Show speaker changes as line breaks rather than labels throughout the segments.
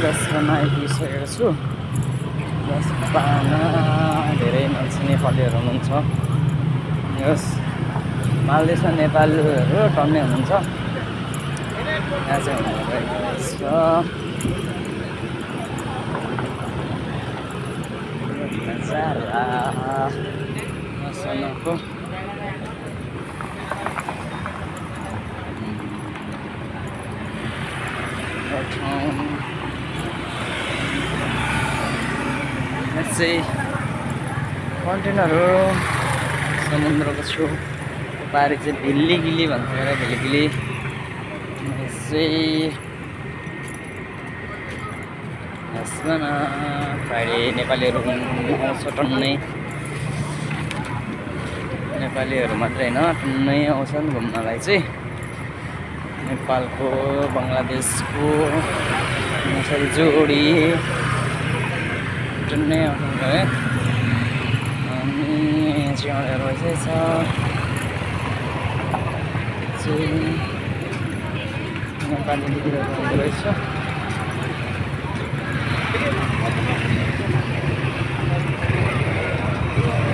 रेस्टुरेन्टमा आइपुगिसकेको छु। जसमा धेरै मान्छे नेपालीहरू हुनुहुन्छ। यस मालदेशमा नेपालीहरू टन्नै हुनुहुन्छ। यहाँ चाहिँ हुनुहुन्छ मसनको चाहिँ कन्टेनरहरू समुद्रको छु पारि चाहिँ भिल्ली गिल्ली भन्छ भिल्ली गिल्ली चाहिँ यसमा न फ्राइडे नेपालीहरू आउँछ टन्नै नेपालीहरू मात्रै होइन टन्नै आउँछन् घुम्नलाई चाहिँ नेपालको बङ्गलादेशको यसरी जोडी टन्नै आउँछन् है अनि चाहिँ रहेछ नेपाली दिदीहरू रहेछ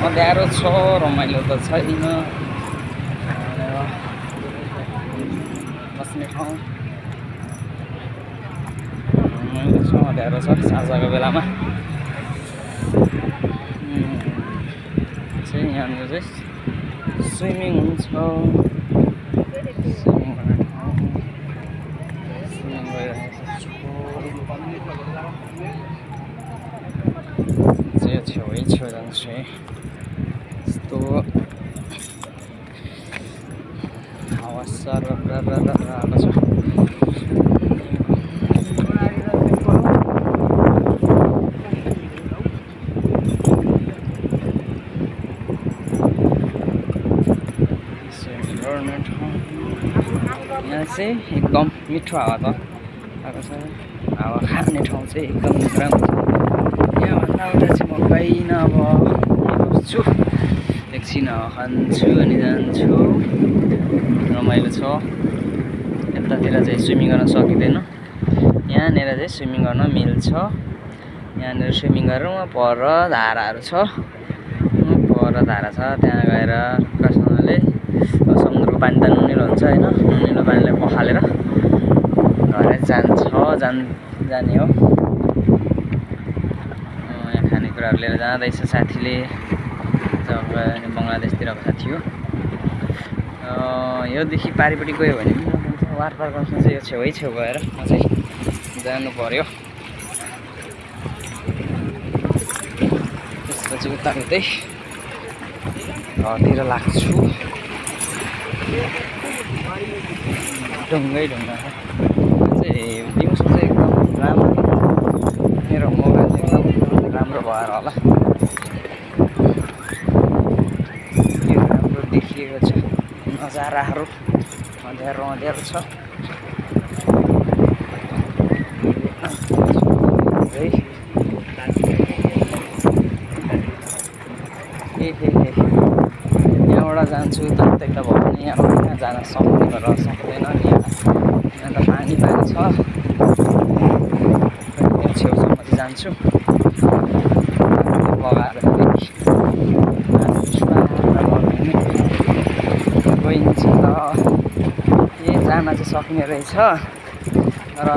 अँध्यारो छ रमाइलो त छैन बस्ने ठाउँ रमाइलो छ अँध्यारो छ साँझको बेलामा चाहिँ यहाँनिर चाहिँ स्विमिङ हुन्छ स्विमिङ गर्ने ठाउँ स्विमिङ गइरहेको छ छेउ जान्छ यस्तो हावा सरर आएको छ यहाँ चाहिँ एकदम मिठो हावा त आएको छ हावा खाने ठाउँ चाहिँ एकदम राम्रो छ यहाँभन्दा उता चाहिँ म गइन अब बस्छु एकछिन हावा खान्छु अनि जान्छु रमाइलो छ यतातिर चाहिँ स्विमिङ गर्न सकिँदैन यहाँनिर चाहिँ स्विमिङ गर्न मिल्छ यहाँनिर स्विमिङ गरौँ पर धाराहरू छ पर धारा छ त्यहाँ गएर ढुक्कसँगले समुद्रको पानी त नुनिलो हुन्छ होइन नुनिलो पानीलाई पखालेर घरै जाने हो यहाँ खानेकुराहरू लिएर जाँदैछ साथीले जब बङ्गलादेशतिरको साथी हो योदेखि पारिपट्टि गयो भने पनि वारपार गर्नु चाहिँ यो छेउ गएर म चाहिँ जानु पर्यो त्यसपछि उताउतै घरतिर लाग्छु ढुङ्गा चाहिँ दिउँसो चाहिँ एकदम राम्रो मेरो मोबाइल एकदम राम्रो भएर होला यो राम्रो देखिएको छ नजाराहरू अँध्यारो छ यहाँबाट जान्छु त भयो भने यहाँ जान सक्ने भएर सक्दैन नि यहाँ त पानी छ छेउसम्म चाहिँ जान्छु बगाएर गइन्छ त जान चाहिँ सक्ने रहेछ तर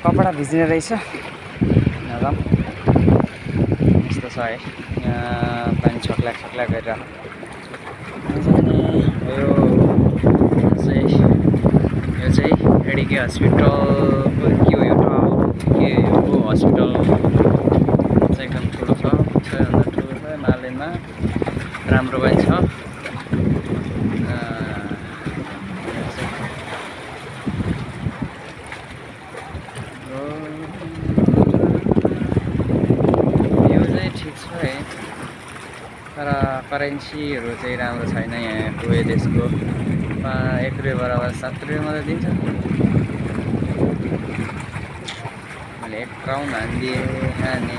कपडा भिज्ने रहेछ यस्तो छ है यहाँ पानी छक्ल्याक गरेर यो चाहिँ एडिके हस्पिटलको के हो यो टाउन के हो हस्पिटल चाहिँ एकदम ठुलो छ सबैभन्दा ठुलो छ मालदेशमा राम्रो पनि छ यो चाहिँ ठिक छ है तर करेन्सीहरू चाहिँ राम्रो छैन यहाँको यो देशको 1 रुपियाँ बराबर 7 रुपियाँ मात्रै दिन्छ मैले 1 क्राउन हानिदिएँ अनि